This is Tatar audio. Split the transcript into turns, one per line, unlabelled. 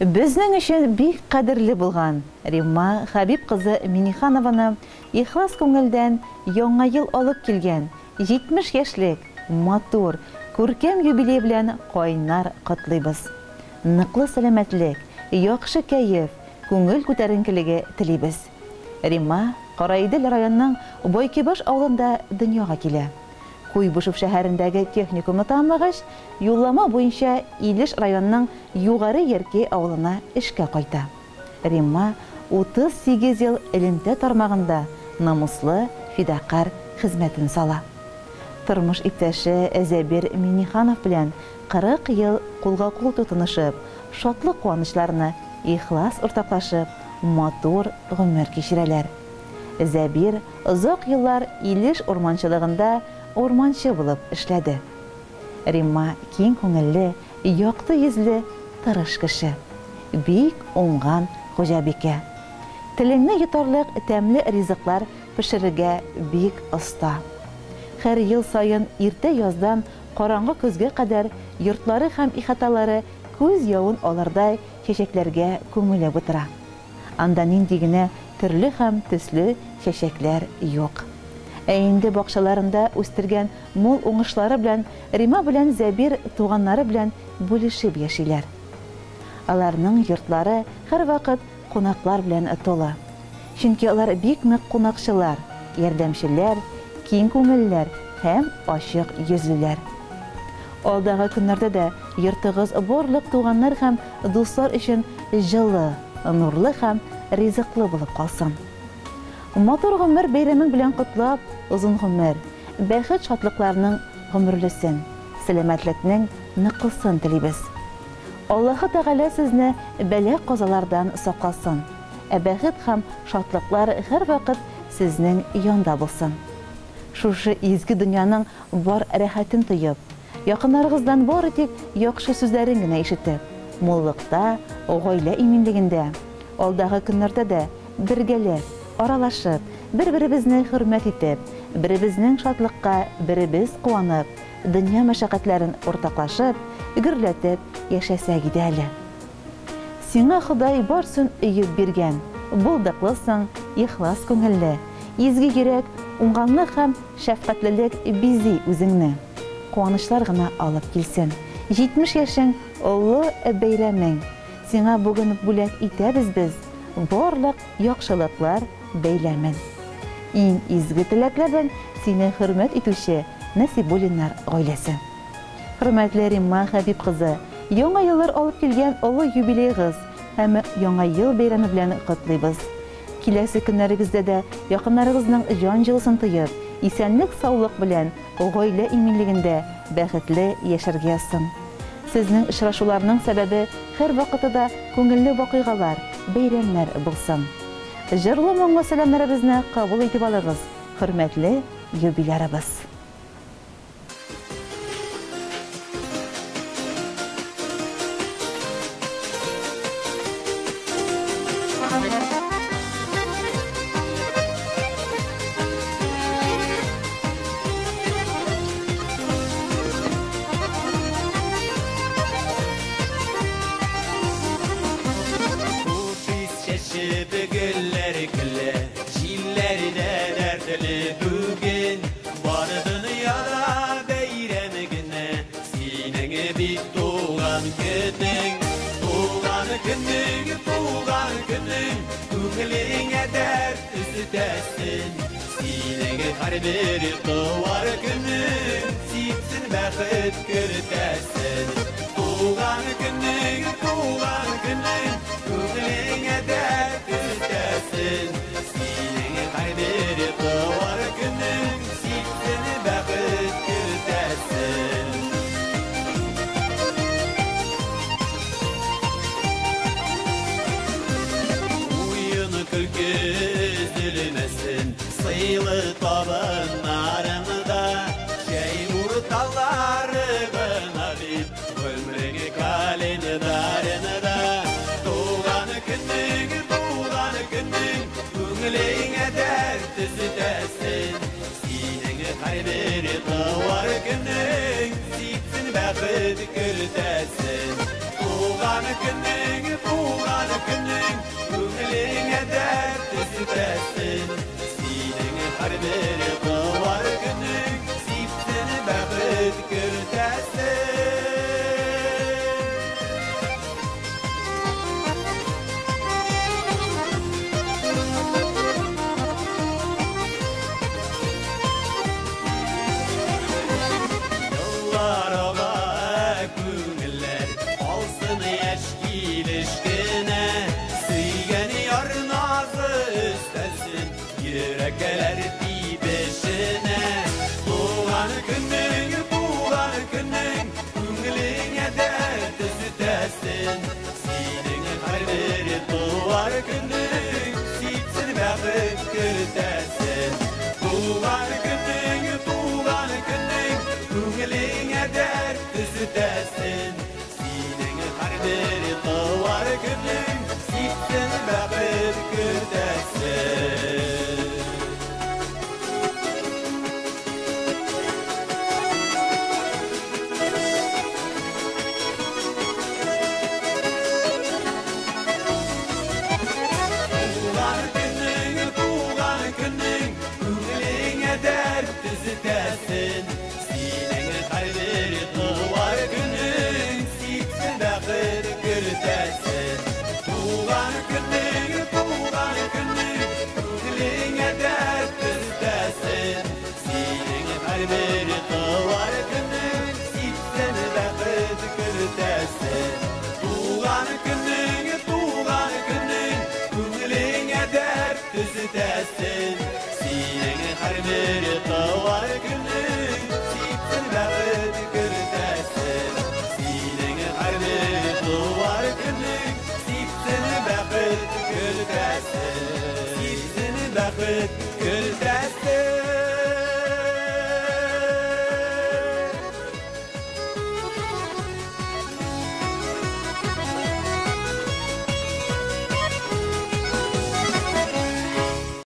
Безнең өчен бик кадерле булган Римма Хәбиб кызы Миниханованы ихлас күңелдән Яңа ел алып килгән 70 яшьлек матур, күркәм юбилей белән кайнар котлыйбыз. Ныклы сәламәтлек, яхшы кәеф, күңел күтәренкелеге телибез. Римма Караидел районының Байкибаш авылында дөньяга килә. Куйбышев шәһәрендәге техникумны тәмамлагач, юллама буенча Илеш районының Югары Яркәй авылына эшкә кайта. Римма 38 ел элемтә тармагында намуслы, фидакарь хезмәтен сала. Тормыш иптәше Зәбир Минниханов белән 40 ел кулга-кул тотынышып, шатлык-куанычларны ихлас уртаклашып, матур гомер кичерәләр. Зәбир озак еллар Илеш урманчылыгында урманчы булып эшләде. Римма киң күңелле, якты йөзле, тырыш кеше. Бик уңган хуҗабикә. Телеңне йотарлык тәмле ризыклар пешерергә бик оста. Һәр ел саен иртә яздан караңгы көзгә кадәр йортлары һәм ихаталары күз явын алырдай чәчәкләргә күмелеп утыра. Анда нинди генә төрле һәм төсле чәчәкләр юк. Ә инде бакчаларында үстергән мул уңышлары белән Рима белән Зәбир туганнары белән бүлешеп яшиләр. Аларның йортлары һәрвакыт кунаклар белән тулы. Чөнки алар бик нык кунакчылар, ярдәмчелләр, киң күңеллеләр һәм ачык йөзлеләр. Алдагы көннәрдә дә йортыгыз барлык туганнар һәм дуслар өчен җылы, нурлы һәм ризыклы булып калсын. Матур гомер бәйрәмең белән котлап, озын гомер, бәхет-шатлыкларның гомерлесен, сәламәтлекнең ныклысын телибез. Аллаһы Тәгалә сезне бәла-казалардан сакласын, ә бәхет һәм шатлыклар һәрвакыт сезнең янда булсын. Шушы изге дөньяның бар рәхәтен тоеп, якыннарыгыздан бары тик яхшы сүзләрен генә ишетеп, муллыкта, гаилә иминлегендә, алдагы көннәрдә дә бергәләп, аралашып, бер-беребезне хөрмәт итеп, беребезнең шатлыкка беребез куанып, дөнья мәшәкатьләрен уртаклашып, гөрләтеп яшәсәк иде әле. Сиңа Ходай барсын өеп биргән, булдыклысың, ихлас күңелле, изге йөрәк, уңганлык һәм шәфкатьлелек бизи үзеңне. Куанычлар гына алып килсен. 70 яшең олы бәйрәмең. Сиңа бүген бүләк итәбез без барлык яхшылыклар бәйләмен. Иң изге теләкләр белән сине хөрмәт итүче Насибуллиннар гаиләсе. Хөрмәтле Римма Хәбиб кызы, Яңа еллар алып килгән олы юбилейгыз һәм Яңа ел бәйрәме белән котлыйбыз. Киләсе көннәрегездә дә якыннарыгызның җан җылысын тоеп, исәнлек-саулык белән гаилә иминлегендә бәхетле яшәргә язсын. Сезнең очрашуларның сәбәбе һәрвакыты да күңелле вакыйгалар, бәйрәмнәр булсын. Җырлы-моңлы сәламнәребезне кабул итеп алыгыз, хөрмәтле юбилярыбыз.
Хуш ис чәчеп гөлләр көлә, җилләр дә дәртле бүген. Бар дөньяда бәйрәм генә, синең бит туган көнең. Туган көнең, туган көнең, күңелеңә дәрт өстәсен. Синең һәрбер туар көнең, сипсен бәхет кертәсен. Туган көнең, туган көнең, күңелеңә дәрт өстәсен. Синең һәрбер туар көнең, сипсен бәхет кертәсен. Уен көлке өзелмәсен, сыйлы табыннарыңда, чәй урталары гына бит, гомерең календарында. Туган көнең, туган көнең, күңелеңә дәрт өстәсен. Синең һәрбер туар көнең, сипсен бәхет кертәсен. Туган көнең, кертәсен. Еллар ага, күңелләр алсын яшь килеш кенә. Сөйгән яр назы өстәлсен йөрәкләр тибешенә. Туган көнең, туган көнең күңелеңә дәрт өстәсен. Синең һәрбер туар көнең сипсен бәхет кертәсен. Туган көнең, туган көнең күңелеңә дәрт өстәсен. Синең һәрбер туар көнең сипсен бәхет кертәсен. Туган көнең, туган көнең күңелеңә дәрт өстәсен. Синең һәрбер туар көнең сипсен бәхет кертәсен. Туган көнең, туган көнең күңелеңә дәрт өстәсен. Синең һәрбер туар көнең сипсен бәхет кертәсен. Туган көнең, туган көнең күңелеңә дәрт өстәсен. Синең һәрбер туар көнең сипсен бәхет кертәсен. Синең һәрбер туар көнең сипсен бәхет кертәсен. Сипсен бәхет